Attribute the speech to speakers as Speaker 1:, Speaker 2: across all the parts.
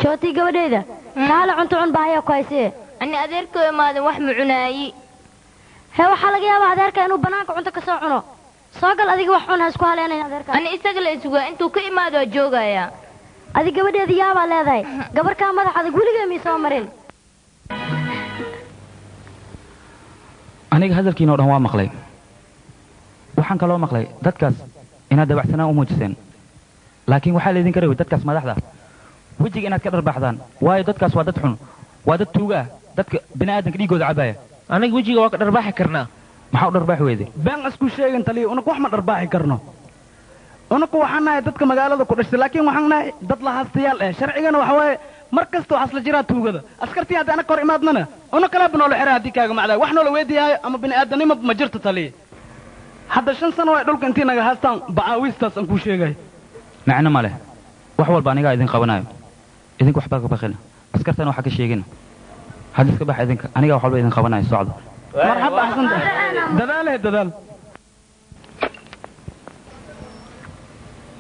Speaker 1: Jooti gabadheeda kaala cunto cun baahiya ku haysee.
Speaker 2: Ani adeerkoo imaadan wax ma cunaayi.
Speaker 1: Hee waxaa laga yaabaa adeerka inuu bannaanka cunto ka soo cuno. Soo gal adiga wax cun ha isku haleenayn adeerka.
Speaker 2: Ani isaga la isugaa intuu ka imaado waa joogayaa.
Speaker 1: Adiga gabadheeda yaabaa leedahay. Gabarkaa madax adag weligee mii soo marin.
Speaker 3: Aniga hadalkiina oo dhan waa maqlay. Waxaan kaloo maqlay dadkaas inaad dabacsanaan u muujiseen. Laakiin waxaa laydinka rabay dadkaas madaxda wejiga inaad ka dharbaxdaan, waayo dadkaas waa dad xun, waa dad tuuga ah, dadka bini'aadanka dhiiggooda cabaya.
Speaker 4: Aniga wejiga waa ka dharbaaxi karnaa.
Speaker 3: Maxaa u dharbaaxi weyday?
Speaker 5: Been isku sheegin taliya, unaku wax ma dharbaaxi karno. Unaku waxaan nahay dadka magaalada ku dhashtay, laakiin waxaan nahay dad la haastayaal eh. Sharcigana waxa waaye mar kasta waxaas la jiraa tuugada. Askartii haddii anaka hor imaadnana una kalaaba noola xiraa haddii kaaga macdaa wax noola weydiiyaayo ama bini'aadanimo ma jirto taliya. Hadda 5 sano waay dhulka intii naga haastaan bacaawistaas aan kuu sheegay.
Speaker 3: Macno ma leh, wax walba anigaa idin qabanayo, idinka waxbaa ka baqina, askartana waxaa ka sheegina. Hadda iska bax idinka, anigaa wax walba idin qabanayo, socda.
Speaker 5: Marxaba, axsanta, dadaalehe dadaal.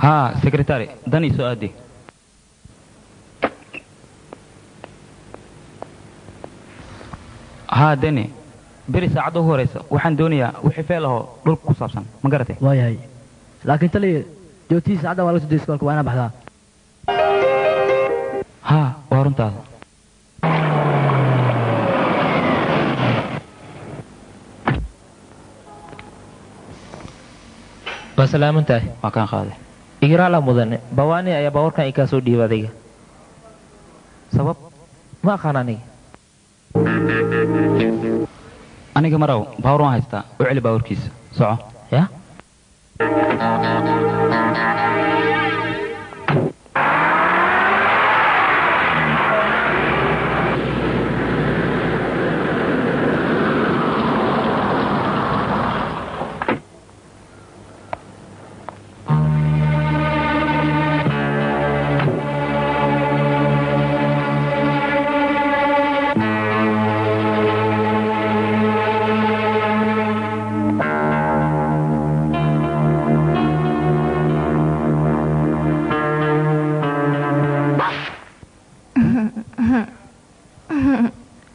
Speaker 3: Haa secretary, dan ii soo aadi. Haa deni, beri saacadda ugu horeysa waxaan doonayaa wixii feel ahoo dhulka ku saabsan, ma garatay?
Speaker 6: Waayahay, laakiin taliya joogtihiisa saacadda waa laga soo dayay iskoolka, waa inaa baxdaa.
Speaker 3: Haa waa runtaada.
Speaker 4: Waa salaaman tahay.
Speaker 3: Waa kaan qaaday.
Speaker 4: Igiraala mudane, bawaani ayaa baabuurkan i kaa soo dhiibay adiga.
Speaker 3: Sabab?
Speaker 4: Ma aqaan aniga.
Speaker 3: Aniga maraw baawur waan haystaa, u celi baawurkiisa, soco.
Speaker 4: Ya?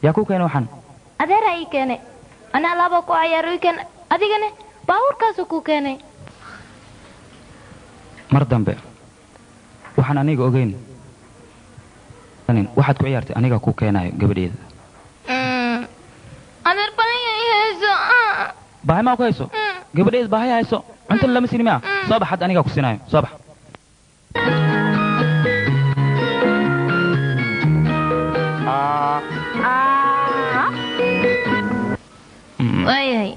Speaker 3: Yaa ku keenay waxaan?
Speaker 2: Adeeraa ii keenay. Ana alaabaa ku cayaaro ii keenay. Adigana baabuurkaasuu kuu keenay.
Speaker 3: Mar dambe waxaan aniga ogeyn waxaad ku ciyaartay anigaa kuu keenayo gabadheeda.
Speaker 2: Adeer baahi ay hayso.
Speaker 3: Baahi maa ku hayso? Gabadheeda baahi hayso, cuntada lama siini miya? Soo bax hadda anigaa ku siinayo, soo bax.
Speaker 2: Waayahay.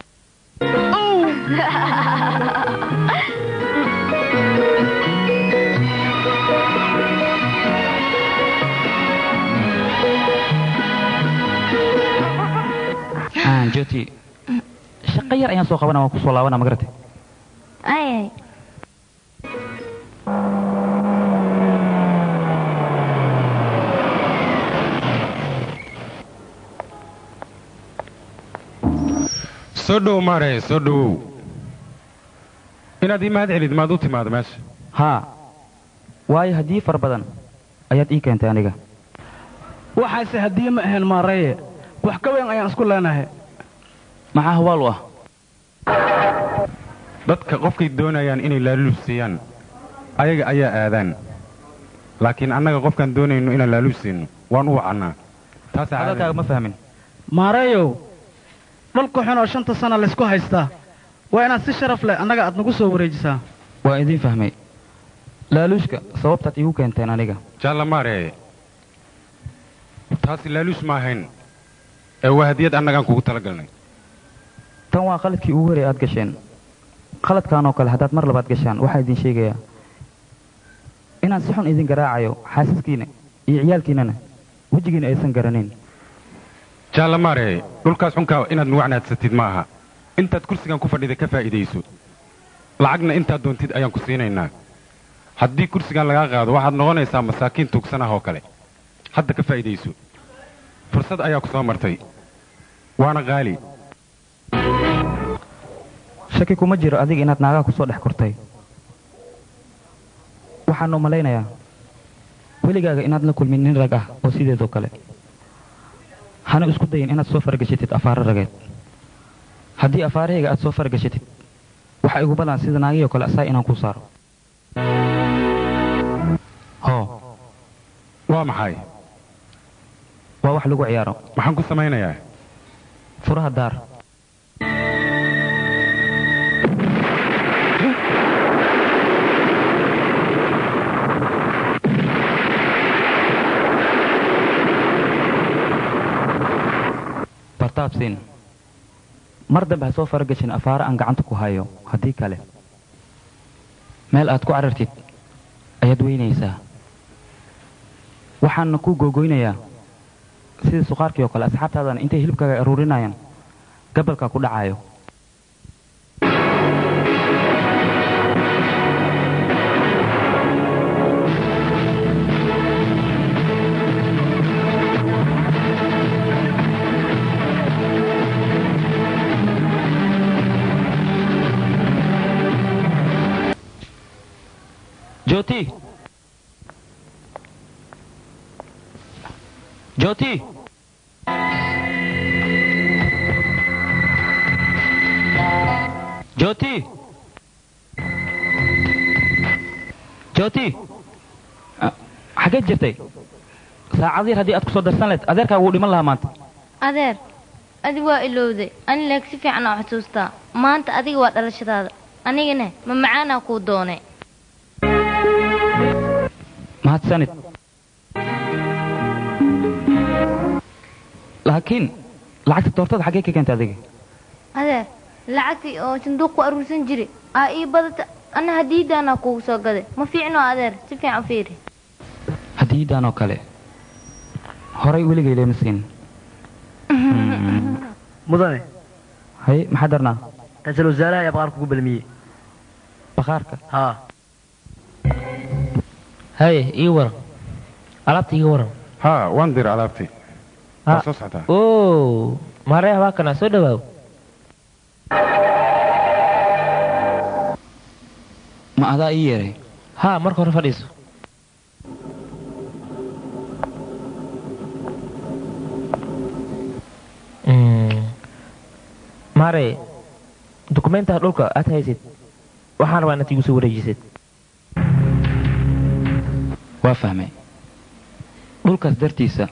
Speaker 3: Joti, shaqo yar ayaan soo qabana, waan kusoo laabana, ma garatay?
Speaker 2: Waayahay.
Speaker 7: Soo dhow maaree, soo dhowow. Inaad ii mahad celid maad u timaado meesha?
Speaker 3: Haa, waayo haddii fara badan ayaad ii keentay aniga.
Speaker 5: Waxaase haddii ma ahayn maareeye, wax ka weyn ayaan isku leenahay.
Speaker 3: Maxaa hubaal u ah?
Speaker 7: Dadka qofkay doonayaan inay laaluus siiyaan ayaga ayaa aadaan, laakiin annaga qofkaan doonayno inaan laaluus siino waan u wacannaa. Taasaa
Speaker 3: hadalkaaga ma fahmin.
Speaker 5: Maareeyow, dhulka xun oo 5 sano laysku haystaa waa inaad si sharaf leh annaga aad nagu soo wareejisaa.
Speaker 3: Waa idiin fahmay laaluushka sababtaad iigu keenteen aniga.
Speaker 7: Jaalla maaree, taasi laaluus ma ahayn ee waa hadiyad annagaan kugu talagalnay.
Speaker 3: Tan waa qaladkii ugu horreeyay aad gasheen. Qaladkan oo kale haddaad mar labaad gashaan waxaan idin sheegayaa inaan si xun idin garaacayo, xaasaskiina iyo ciyaalkiinana wejigiina aysan garanayn.
Speaker 7: Jaalla maaree, dhulkaas xunkaa inaad nugu canaadsatid ma aha. Intaad kursigan ku fadhida ka faa'iidayso, lacagna intaad doontid ayaan ku siinaynaa. Haddii kursigan lagaa qaado waxaad noqonaysaa masaakiin tuugsan ah oo kale. Hadda ka faa'iidayso, fursad ayaa ku soo martay, waana qaali.
Speaker 3: Shaki kuma jiro adiga inaad naagaha ku soo dhex kortay. Waxaan u malaynayaa Weligaaga inaad la kulmin nin rag ah oo sideedoo kale. Hana isku dayin inaad soo faragashatid afaaro rageed. Haddii afaarahayga aad soo faragashatid, waxaa igu balan sida naagihii oo kale asaa inaan kuu saaro. Hoo.
Speaker 7: Waa maxay?
Speaker 3: Waa wax lagu ciyaaro.
Speaker 7: Maxaan ku samaynayaa?
Speaker 3: Furaha daar. Bartaabsin. Mar dambe ha soo faragashin afaaro aan gacanta ku hayo, haddii kale meel aad ku carartid ayaad weynaysaa. Waxaana kuu googoynayaa sida suqaarkii oo kale, asxaabtaadana intay hilibkaaga aruurinayaan gabalkaa ku dhacayo. Jyoti, Jyoti, Jyoti, Jyoti, xageed jirtay? Saacad yar haddii aad ku soo darsan lahayd, adeerkaa wuu dhiman lahaa maanta.
Speaker 2: Adeer, adig waa ilowday. Ani leeg si fiican oo xasuustaa. Maanta adiga waa dhalashadaada, anigana ma macaanaa kuu doonay.
Speaker 3: Mahadsanid. Laakiin lacagta toortada xaggee ka keentay adiga?
Speaker 2: Adeer, lacagtii oo sanduuq ku aruursan jiray aa ii badata, ana hadiidaanaa kuugu soo gaday. Ma fiicno adeer? Si fiican fiiri.
Speaker 3: Hadiidan oo kale horay weligay leema siin.
Speaker 6: Mudane.
Speaker 3: Haye, maxaa darnaa?
Speaker 6: Ra'iisul wasaaraha ayaa baqaarka kugu balmiyey.
Speaker 3: Bakhaarka?
Speaker 6: Haa.
Speaker 4: Haye, ii waran alaabta, iiga waran.
Speaker 7: Haa, waan diray alaabtii, waa soo socotaa.
Speaker 4: Oo maareeha, waa kana, soo dhawaaw.
Speaker 3: Ma adaa ii yeeray?
Speaker 4: Haa, marka hore fadhiiso. Maarey, dukumentaha dhulka aad haysid waxaan rabaa inaad igu soo wareejisid.
Speaker 3: Waa fahmay. Dhulkaas dartiisa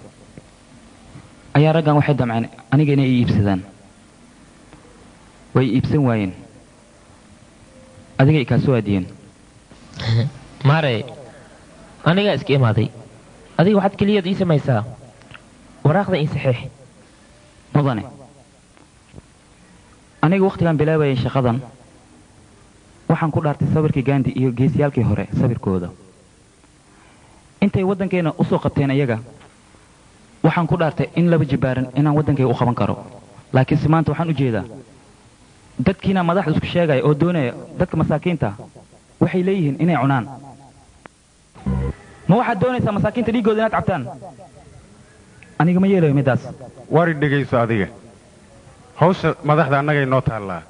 Speaker 3: ayaa raggan waxay damceen aniga inay ii iibsadaan. Way iibsan waayeen, adigay kaa soo aadiyeen.
Speaker 4: Maarey, anigaa iska imaaday. Adiga waxaad keliyaad ii samaysaa waraaqda ii saxiix.
Speaker 3: Mudane, aniga wakhtigan bilaabayay shaqadan waxaan ku dhaartay sawirkii Gandhi iyo geesiyaalkii hore sawirkooda intay waddankeena u soo qabteen iyaga. Waxaan ku dhaartay in laba jibaaran inaan waddankayga u qaban karo, laakiinse maanta waxaan u jeedaa dadkiina madaxda isku sheegaya oo doonaya dadka masaakiinta waxay leeyihiin inay cunaan. Ma waxaad doonaysaa masaakiinta dhiiggooda inaad cabtaan? Aniga ma yeelayo middaas.
Speaker 7: Wari, dhegayso adiga, hawsha madaxda annagay noo taallaa.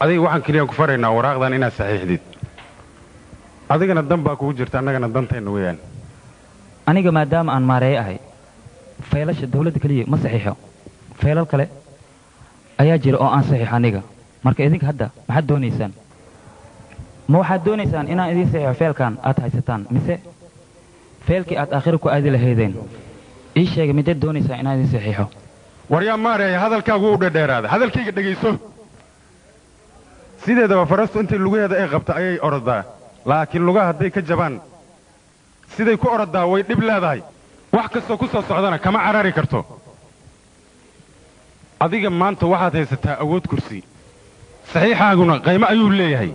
Speaker 7: Adiga waxaan keliyaan ku faraynaa waraaqdan inaad saxiixdid. Adigana dan baa kugu jirta, annagana dantayna weeyaan.
Speaker 3: Aniga maadaama aan maareeye ahay, faylasha dawladda keliya ma saxiixo, faylal kale ayaa jira oo aan saxiixo aniga. Marka idinka hadda maxaad doonaysaan? Ma waxaad doonaysaan inaan idiin saxiixo feelkan aad haysataan mise feelkii aad aakhiro ku aadi lahaydeen? Ii sheega, mideed doonaysaan inaan idiin saxiixo?
Speaker 7: Waryaa maareeya, hadalkaagu u dhedheeraada. Hadalkayga dhegayso. Sideedaba farastu intay lugaheeda ay qabta ayay orodaa, laakiin lugaha hadday ka jabaan siday ku orodaa way dhib leedahay. Wax kastoo ku soo socdana kama carari karto. Adiga maanta waxaad haysataa awood kursi, saxiixaaguna qaymo ayuu leeyahay,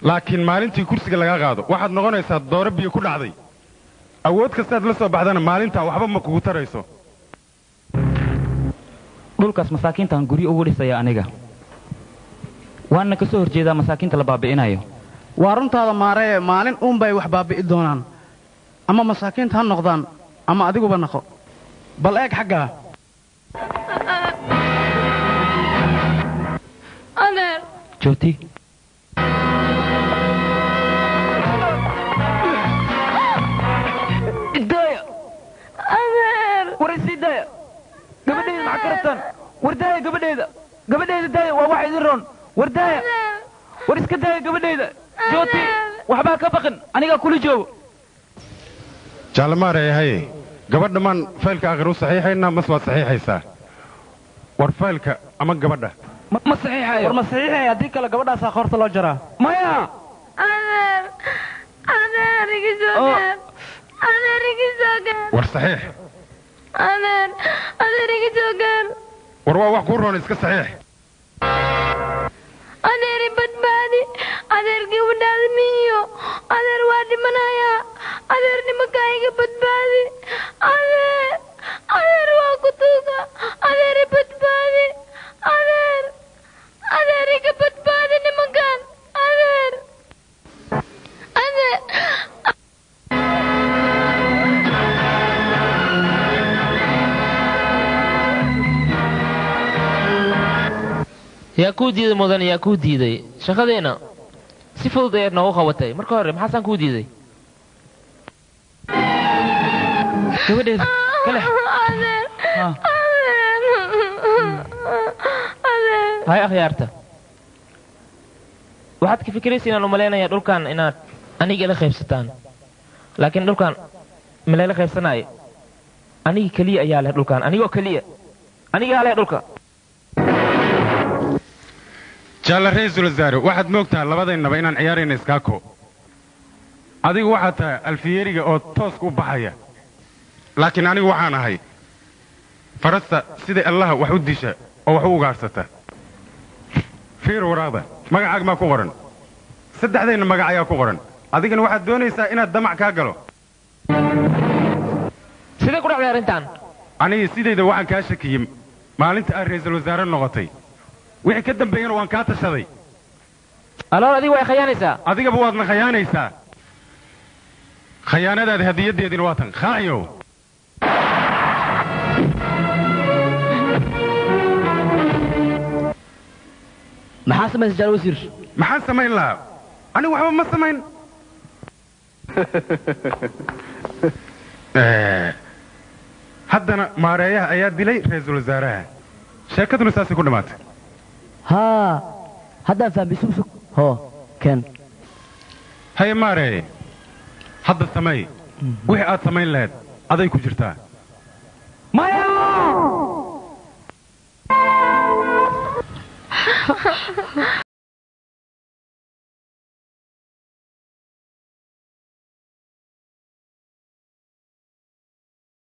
Speaker 7: laakiin maalintii kursiga lagaa qaado waxaad noqonaysaa dooro biyo ku dhacday. Awood kastaad la soo baxdana maalintaa waxba ma kugu tarayso.
Speaker 3: Dhulkaas masaakiintaan guryo ugu dhisaya aniga, waana ka soo horjeedaa masaakiinta la baabi'inayo.
Speaker 5: Waa runtaada maaree, maalin uunbay wax baabi'i doonaan, ama masaakiinta ha noqdaan ama adiguba naqo. Bal eeg xaggaa.
Speaker 2: Adeer.
Speaker 3: Jooti. War daaya gabadheeda, gabadheeda daaya, waa wax idin roon. War daaya, war iska daaya gabadheeda. Jooti, waxbaa ka baqin, anigaa kula joogo.
Speaker 7: Jaalamaarey, haye, gabadha maan faylka aakhir u saxiixaynaa mas waad saxiixaysaa? War faylka ama gabadha?
Speaker 3: Ma saxiixayo.
Speaker 5: War ma saxiixaya, haddii kale gabadhaasaa qoorta loo jaraa.
Speaker 3: Maya.
Speaker 2: Adeer, adeer, iga soo gaar. Adeer, iga soo gaar.
Speaker 7: War saxiix.
Speaker 2: Adeer, adeer, iga soo gaar.
Speaker 7: War waa wax kuu roon, iska saxiix.
Speaker 2: Adeer, i badbaadi. Adeer, gabadhaada miyo. Adeer, waa dhimanayaa. Adeer, nimankaa iga badbaadi. Adeer, adeer, waa ku tuuga. Adeer, i badbaadi. Adeer, adeer, iga badbaadi nimankan. Adeer, adeer.
Speaker 4: Yaa kuu diiday, mudan? Yaa kuu diiday? Shaqadeenna si fudud ayaad noogu qabatay. Marka hore maxaasaan kuu diiday?
Speaker 3: Gabadheeda kale.
Speaker 2: Adeer, adeer, adeer.
Speaker 4: Hay, akhyaarta, waxaad ka fikiraysa inaan umalaynayaa dhulkan inaad aniga ila qaybsataan, laakiin dhulkan malayla qaybsanaayo. Aniga keliya ayaa leh dhulkan, anigoo keliya, anigaa leh dhulka.
Speaker 7: Jaalla ra-iisul wasaare, waxaad moogtahay labadaynaba inaan ciyaarayna iskaako. Adigu waxaad tahay alfiyeeriga oo tooska u baxaya, laakiin anigu waxaan ahay farasta sida Allaha wax u disha oo wax u ugaadhsata. Fiir waraaqda, magacaaga maa ku qoran? Saddexdayna magac ayaa ku qoran. Adigana waxaad doonaysaa inaad damac kaa galo.
Speaker 4: Sidee ku dhacday arrintan?
Speaker 7: Aniga sidayda waxaan kaa shakiyey maalinta aad ra'iisul wasaare noqotay. Wixii ka dambeeyana waan kaa tashaday.
Speaker 4: Alool, adiga way khayaanaysaa.
Speaker 7: Adigaba waadna khayaanaysaa. Khayaanadaada hadiyaddeediina waa tan, khaaciyow.
Speaker 6: Maxaa samaysay, jaal wasiir?
Speaker 7: Maxaan samayn lahaa? Anigu waxba ma samayn. Haddana maareeyaha ayaa dilay ra-iisul wasaaraha, sheekaduna saasay ku dhammaatay.
Speaker 6: Haa, haddaan fahmay. Sug, sug, hoo keen.
Speaker 7: Haye maareeye, hadda samay wixii aad samayn lahayd, aday ku jirtaa.
Speaker 3: Maya.